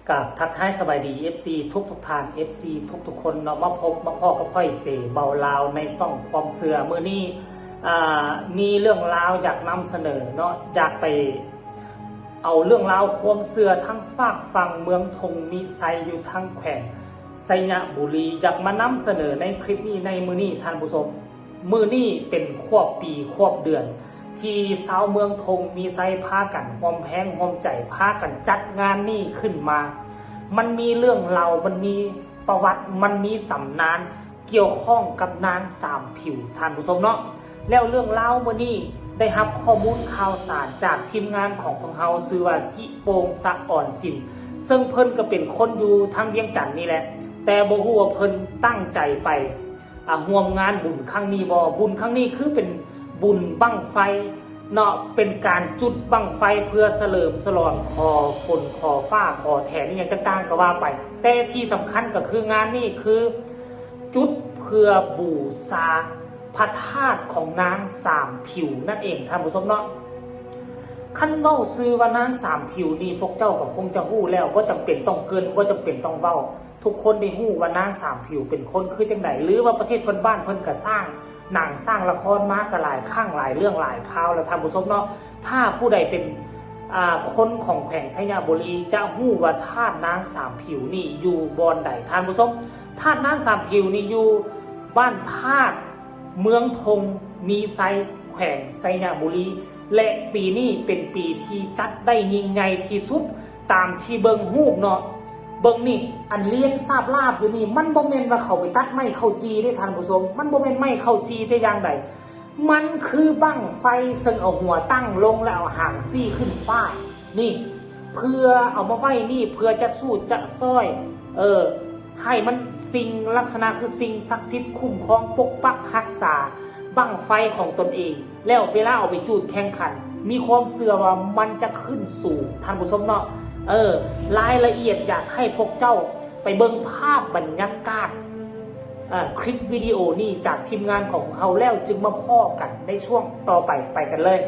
ກາບທັກທາຍສະບາຍດີ ເອັຟຊີ ທຸກໆທ່ານ ເອັຟຊີ ທຸກໆຄົນເນາະ ມາພົບມາພໍ້ກັບຂ້ອຍ ເຈ ເບົາລາວ ໃນຊ່ອງຄວາມເຊື່ອ. ມື້ນີ້ ອ່າ ມີເລື່ອງລາວຢາກນຳສະເໜີເນາະ ຢາກໄປເອົາເລື່ອງລາວຄວາມເຊື່ອທາງຟາກຝັ່ງເມືອງທົ່ງມີໄຊ ຢູ່ທາງແຂວງໄຊຍະບູລີ ຢາກມານຳສະເໜີໃນຄລິບນີ້ ໃນມື້ນີ້ທ່ານຜູ້ຊົມ. ມື້ນີ້ເປັນຄວບປີຄວບເດືອນ ທີ່ຊາວເມືອງທົ່ງມີໄຊພາກັນຮ່ວມແຮງຮ່ວມໃຈ ພາກັນຈັດງານນີ້ຂຶ້ນມາ. ມັນມີເລື່ອງເລົ່າ ມັນມີປະຫວັດ ມັນມີຕຳນານກ່ຽວຂ້ອງກັບນາງສາມຜິວ ທ່ານຜູ້ຊົມເນາະ. ແລ້ວເລື່ອງລາວມື້ນີ້ໄດ້ຮັບຂໍ້ມູນຂ່າວສານຈາກທີມງານຂອງພວກເຮົາ ຊື່ວ່າ ກິໂປ່ງ ສະອອນສິນ ເຊິ່ງເພິ່ນກໍເປັນຄົນຢູ່ທາງວຽງຈັນນີ້ແຫຼະ ແຕ່ບໍ່ຮູ້ວ່າເພິ່ນຕັ້ງໃຈໄປ ອ່າ ຮ່ວມງານບຸນຄັ້ງນີ້ບໍ່? ບຸນຄັ້ງນີ້ຄືເປັນບຸນບັ້ງໄຟເນາະ ເປັນການຈຸດບັ້ງໄຟເພື່ອສະເຫຼີມສະຫຼອງຂໍຝົນ ຂໍຟ້າ ຂໍແຖນ ອີ່ຫຍັງຕ່າງໆກໍວ່າໄປ. ແຕ່ທີ່ສຳຄັນກໍຄືງານນີ້ຄືຈຸດເພື່ອບູຊາພະທາດຂອງນາງສາມຜິວນັ້ນເອງ ທ່ານຜູ້ຊົມເນາະ. ຄັນເວົ້າຊື່ວ່ານາງສາມຜິວນີ້ ພວກເຈົ້າກໍຄົງຈະຮູ້ແລ້ວ ບໍ່ຈຳເປັນຕ້ອງເກີ່ນ ບໍ່ຈຳເປັນຕ້ອງເວົ້າ. ທຸກຄົນໄດ້ຮູ້ວ່ານາງສາມຜິວເປັນຄົນຄືຈັ່ງໃດ ຫຼືວ່າປະເທດເພື່ອນບ້ານເພິ່ນກໍສ້າງໜັງສ້າງລະຄອນມາກໍຫຼາຍຄັ້ງຫຼາຍເລື່ອງຫຼາຍຄາວແລ້ວ ທ່ານຜູ້ຊົມເນາະ. ຖ້າຜູ້ໃດເປັນ ອ່າ ຄົນຂອງແຂວງໄຊຍະບູລີ ຈະຮູ້ວ່າທາດນາງສາມຜິວນີ້ຢູ່ບ່ອນໃດ ທ່ານຜູ້ຊົມ. ທາດນາງສາມຜິວນີ້ຢູ່ບ້ານທາດ ເມືອງທົ່ງມີໄຊ ແຂວງໄຊຍະບູລີ ແລະ ປີນີ້ເປັນປີທີ່ຈັດໄດ້ຍິ່ງໃຫຍ່ທີ່ສຸດ ຕາມທີ່ເບິ່ງຮູບເນາະ. ເບິ່ງນີ້ ອັນລຽນສາບລາບຢູ່ນີ້ ມັນບໍ່ແມ່ນວ່າເຂົາໄປຕັດໄມ້ເຂົ້າຈີ່ເດ້ທ່ານຜູ້ຊົມ ມັນບໍ່ແມ່ນໄມ້ເຂົ້າຈີ່ແຕ່ຢ່າງໃດ. ມັນຄືບັ້ງໄຟເຊິ່ງເອົາຫົວຕັ້ງລົງ ແລະ ເອົາຫາງຊີ້ຂຶ້ນຟ້າ ນີ້ ເພື່ອເອົາມາໄວ້ນີ້ ເພື່ອຈະສູດຈະຊ້ອຍ ເອີ ໃຫ້ມັນສິ່ງລັກສະນະຄືສິ່ງສັກສິດຄຸ້ມຄອງປົກປັກຮັກສາບັ້ງໄຟຂອງຕົນເອງ ແລ້ວເວລາເອົາໄປຈູດແຂ່ງຂັນ ມີຄວາມເຊື່ອວ່າມັນຈະຂຶ້ນສູງ ທ່ານຜູ້ຊົມເນາະ. ເອີ ລາຍລະອຽດຢາກໃຫ້ພວກເຈົ້າໄປເບິ່ງພາບບັນຍາກາດ ເອີ ຄລິບວິດີໂອນີ້ຈາກທີມງານຂອງເຮົາ ແລ້ວຈຶ່ງມາພໍ້ກັນໃນຊ່ວງຕໍ່ໄປ ໄປກັນເລີຍ.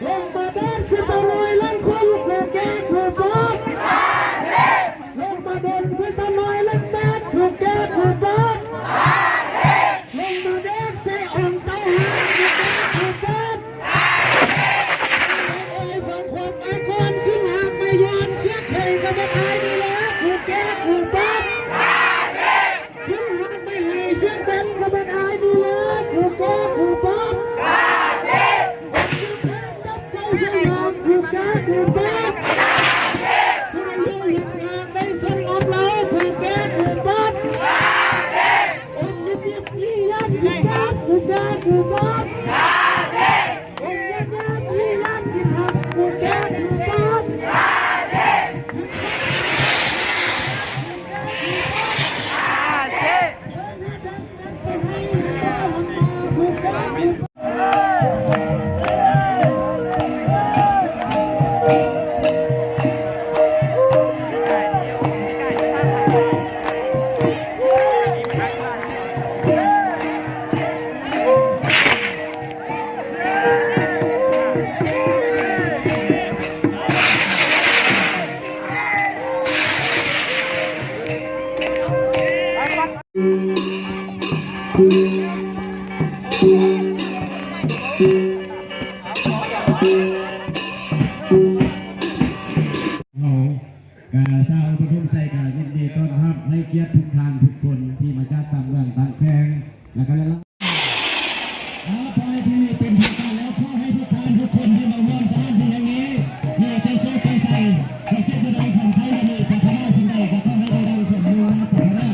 ລົງມາເດີນຊິຕານ້ອຍລັງຄົນ ຜູ້ແກ່ຜູ້ປາດ ລົງມາເດີນຊິຕານ້ອຍລັງແຕດ ຜູ້ແກ່ຜູ້ປາດ ລົງມາເດີນຊິອ່ອງເຕົ້າຫາ ຜູ້ແກ່ຜູ້ປາດ ເອີຍ ຟັງຄວາມອາຍກ່ອນ ຂຶ້ນຫາກໄມ້ຍ້ອນ ເຊືອກໄຂ່ກໍບໍ່ຕາຍນີ້ແຫຼະ ຜູ້ແກ່ຜູ້ປາດ. ຂຶ້ນຫາກໄມ້ໄຫເຊືອກເບັນກໍບໍ່ອາຍນີ້ແຫຼະ ຜູ້ແກ່ຜູ້ປາດ. ກັບໄກ່ສະຫຍາມ ຜູ້ແກ່ຜູ້ປາດ. ຜູ້ໃດຢູ່ເຮັດງານໃນຊົນອອບເລົາ ຜູ້ແກ່ຜູ້ປາດ. ອົງຍາຍາດມີຍາດ ຜູ້ແກ່ຜູ້ປາດ. ອົງຍາຍາດມີຍາດ ຜູ້ແກ່ຜູ້ປາດ. ກຽດທຸກທ່ານທຸກຄົນທີ່ມາຈາກຕ່າງເມືອງຕ່າງແຂວງ ແລະກະຫຼາຍໆ ເອົາ ປ່ອຍທີ່ເປັນທາງການແລ້ວ ຂໍໃຫ້ທຸກທ່ານທຸກຄົນທີ່ມາຮ່ວມສະຖານທີ່ແຫ່ງນີ້ ມີແຕ່ໂຊກແຕ່ໄຊ ຄວາມເຈັບຈະໄດ້ຂອງໄທ ແລະມີປາດຖະໜາສິ່ງໃດ ກໍຂໍໃຫ້ໄດ້ດັ່ງຄວາມມຸ່ງມາດປາດຖະໜາ.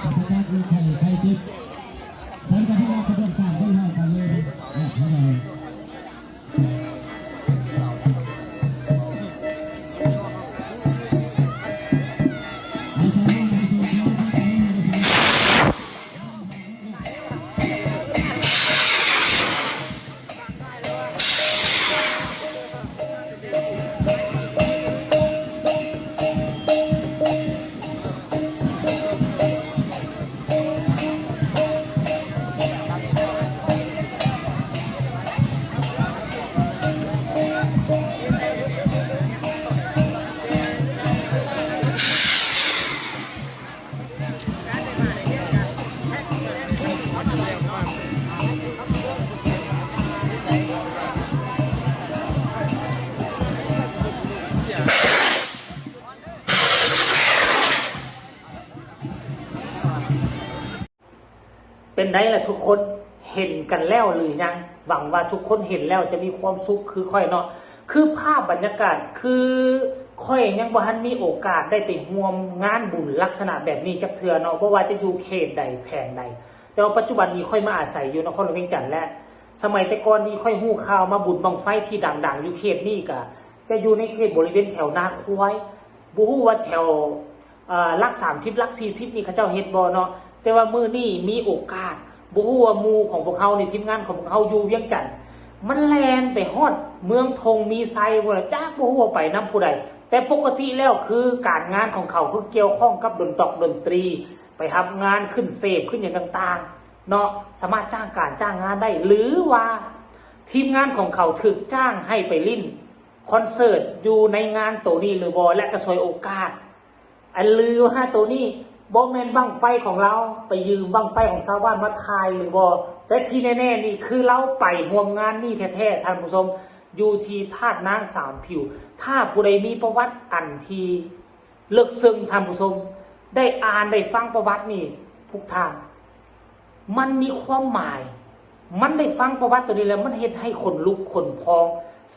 ປາສະຈາກໂລກໄຂ້ ໄຂ້ເຈັບ ສັນກະພາວະຂະບວນການຂອງເຮົາກະເລີຍອອກມາໄດ້. ເປັນໃດລະທຸກຄົນ ເຫັນກັນແລ້ວຫຼືຍັງ? ຫວັງວ່າທຸກຄົນເຫັນແລ້ວຈະມີຄວາມສຸກຄືຂ້ອຍເນາະ. ຄືພາບບັນຍາກາດ ຄືຂ້ອຍຍັງບໍ່ທັນມີໂອກາດໄດ້ໄປຮ່ວມງານບຸນລັກສະນະແບບນີ້ຈັກເທື່ອເນາະ ບໍ່ວ່າຈະຢູ່ເຂດໃດແຂວງໃດ. ແຕ່ວ່າປັດຈຸບັນນີ້ຂ້ອຍມາອາໄສຢູ່ນະຄອນຫຼວງວຽງຈັນ ແລະ ສະໄໝແຕ່ກ່ອນນີ້ຂ້ອຍຮູ້ຂ່າວມາບຸນບັ້ງໄຟທີ່ດັງໆຢູ່ເຂດນີ້ ກະຈະຢູ່ໃນເຂດບໍລິເວນແຖວນາຄວາຍ ບໍ່ຮູ້ວ່າແຖວ ເອີ ຫຼັກສາມສິບ ຫຼັກສີ່ສິບນີ້ເຂົາເຈົ້າເຮັດບໍ່ເນາະ. ແຕ່ວ່າມື້ນີ້ມີໂອກາດ ບໍ່ຮູ້ວ່າໝູ່ຂອງພວກເຮົານີ້ ທີມງານຂອງພວກເຮົາຢູ່ວຽງຈັນ ມັນແລ່ນໄປຮອດເມືອງທົ່ງມີໄຊພຸ້ນລະ ຈັກບໍ່ຮູ້ວ່າໄປນຳຜູ້ໃດ. ແຕ່ປົກກະຕິແລ້ວຄືການງານຂອງເຂົາຄືກ່ຽວຂ້ອງກັບດົນຕອກດົນຕຣີ ໄປຮັບງານຂຶ້ນເສບຂຶ້ນຫຍັງຕ່າງໆເນາະ ສາມາດຈ້າງການຈ້າງງານໄດ້ ຫຼືວ່າທີມງານຂອງເຂົາຖືກຈ້າງໃຫ້ໄປຫຼິ້ນຄອນເສີດຢູ່ໃນງານໂຕນີ້ຫຼືບໍ່ ແລະກະສວຍໂອກາດ ອັນລືວ່າໂຕນີ້ບໍ່ແມ່ນບັ້ງໄຟຂອງລາວ ໄປຢືມບັ້ງໄຟຂອງຊາວບ້ານມາຖ່າຍຫຼືບໍ່. ແຕ່ທີ່ແນ່ໆນີ້ຄືລາວໄປຮ່ວມງານນີ້ແທ້ໆ ທ່ານຜູ້ຊົມ ຢູ່ທີ່ທາດນາງສາມຜິວ. ຖ້າຜູ້ໃດມີປະຫວັດອັນທີ່ເລິກເຊິ່ງ ທ່ານຜູ້ຊົມ ໄດ້ອ່ານໄດ້ຟັງປະຫວັດນີ້ ພວກທ່ານ ມັນມີຄວາມໝາຍ ມັນໄດ້ຟັງປະຫວັດໂຕນີ້ແລ້ວ ມັນເຮັດໃຫ້ຂົນລຸກຂົນພອງ.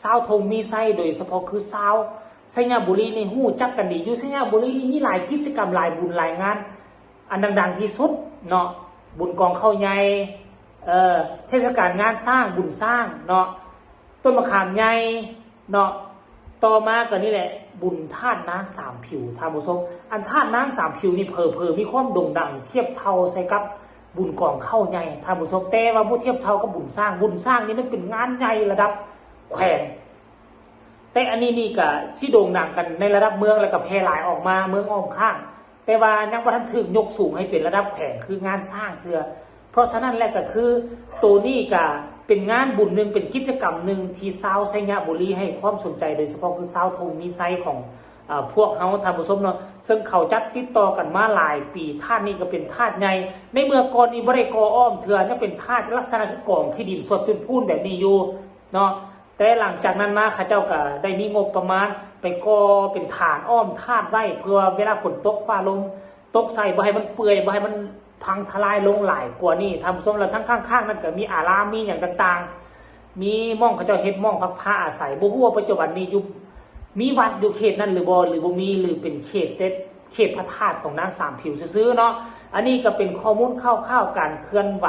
ຊາວທົ່ງມີໄຊ ໂດຍສະເພາະຄືຊາວໄຊຍະບູລີນີ້ ຮູ້ຈັກກັນດີ ຢູ່ໄຊຍະບູລີນີ້ມີຫຼາຍກິດຈະກຳ ຫຼາຍບຸນຫຼາຍງານ ອັນດັງໆທີ່ສຸດເນາະ ບຸນກອງເຂົ້າໃຫຍ່ ເອີ ເທດສະການງານຊ້າງ ບຸນຊ້າງເນາະ ຕົ້ນມະຂາມໃຫຍ່ເນາະ ຕໍ່ມາກໍນີ້ແຫຼະ ບຸນທາດນາງສາມຜິວ ທ່ານຜູ້ຊົມ. ອັນທາດນາງສາມຜິວນີ້ເຜີໆມີຄວາມໂດ່ງດັງທຽບເທົ່າໃສ່ກັບບຸນກອງເຂົ້າໃຫຍ່ ທ່ານຜູ້ຊົມ ແຕ່ວ່າບໍ່ທຽບເທົ່າກັບບຸນຊ້າງ. ບຸນຊ້າງນີ້ມັນເປັນງານໃຫຍ່ລະດັບແຂວງ ແຕ່ອັນນີ້ນີ້ກະຊິໂດ່ງດັງກັນໃນລະດັບເມືອງ ແລ້ວກະແຜ່ຫຼາຍອອກມາເມືອງອ້ອມຂ້າງ ແຕ່ວ່າຍັງບໍ່ທັນຖືກຍົກສູງໃຫ້ເປັນລະດັບແຂວງຄືງານຊ້າງເທື່ອ. ເພາະສະນັ້ນແລ້ວກະຄື ໂຕນີ້ກະເປັນງານບຸນໜຶ່ງ ເປັນກິດຈະກຳໜຶ່ງທີ່ຊາວໄຊຍະບູລີໃຫ້ຄວາມສົນໃຈ ໂດຍສະເພາະຄືຊາວທົ່ງມີໄຊຂອງ ເອີ ພວກເຮົາ ທ່ານຜູ້ຊົມເນາະ ເຊິ່ງເຂົາຈັດຕິດຕໍ່ກັນມາຫຼາຍປີ. ທາດນີ້ກໍເປັນທາດໃຫຍ່ ໃນເມື່ອກ່ອນນີ້ບໍ່ໄດ້ກໍ່ອ້ອມເທື່ອ ຍັງເປັນທາດລັກສະນະຄືກອງຂີ້ດິນສວນຈຸນພູນແບບນີ້ຢູ່ເນາະ. ແຕ່ຫຼັງຈາກນັ້ນມາ ເຂົາເຈົ້າກໍໄດ້ມີງົບປະມານໄປກໍ່ເປັນຖານອ້ອມທາດໄວ້ ເພື່ອເວລາຝົນຕົກຟ້າລົມຕົກໃສ່ ບໍ່ໃຫ້ມັນເປື່ອຍ ບໍ່ໃຫ້ມັນພັງທະລາຍລົງຫຼາຍກວ່ານີ້ ທ່ານຜູ້ຊົມ. ແລ້ວທັງຂ້າງໆນັ້ນກໍມີອາລາມ ມີຫຍັງຕ່າງໆ ມີໝ່ອງເຂົາເຈົ້າເຮັດໝ່ອງພັກພາອາໄສ. ບໍ່ຮູ້ວ່າປັດຈຸບັນນີ້ຢູ່ ມີວັດຢູ່ເຂດນັ້ນຫຼືບໍ່ ຫຼືບໍ່ມີ ຫຼືເປັນເຂດແຕ່ເຂດພະທາດຂອງນາງສາມຜິວຊື່ໆເນາະ. ອັນນີ້ກໍເປັນຂໍ້ມູນຂ່າວໆການເຄື່ອນໄຫວ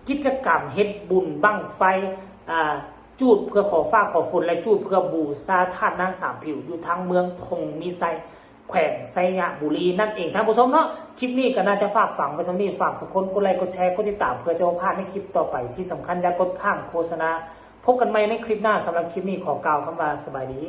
ກິດຈະກຳເຮັດບຸນບັ້ງໄຟ ອາ ຈູດເພື່ອຂໍຟ້າຂໍຝົນ ແລະ ຈູດເພື່ອບູຊາທາດນາງສາມຜິວ ຢູ່ທາງເມືອງທົ່ງມີໄຊ ແຂວງໄຊຍະບູລີນັ້ນເອງ ທ່ານຜູ້ຊົມເນາະ. ຄລິບນີ້ກໍໜ້າຈະຝາກຝັງໄວ້ສ່ຳນີ້ ຝາກທຸກຄົນກົດໄລ ກົດແຊ ກົດຕິດຕາມ ເພື່ອຈະບໍ່ພາດໃນຄລິບຕໍ່ໄປ. ທີ່ສຳຄັນຢ່າກົດຂ້າມໂຄສະນາ. ພົບກັນໃໝ່ໃນຄລິບໜ້າ. ສຳລັບຄລິບນີ້ຂໍກ່າວຄຳວ່າ ສະບາຍດີ.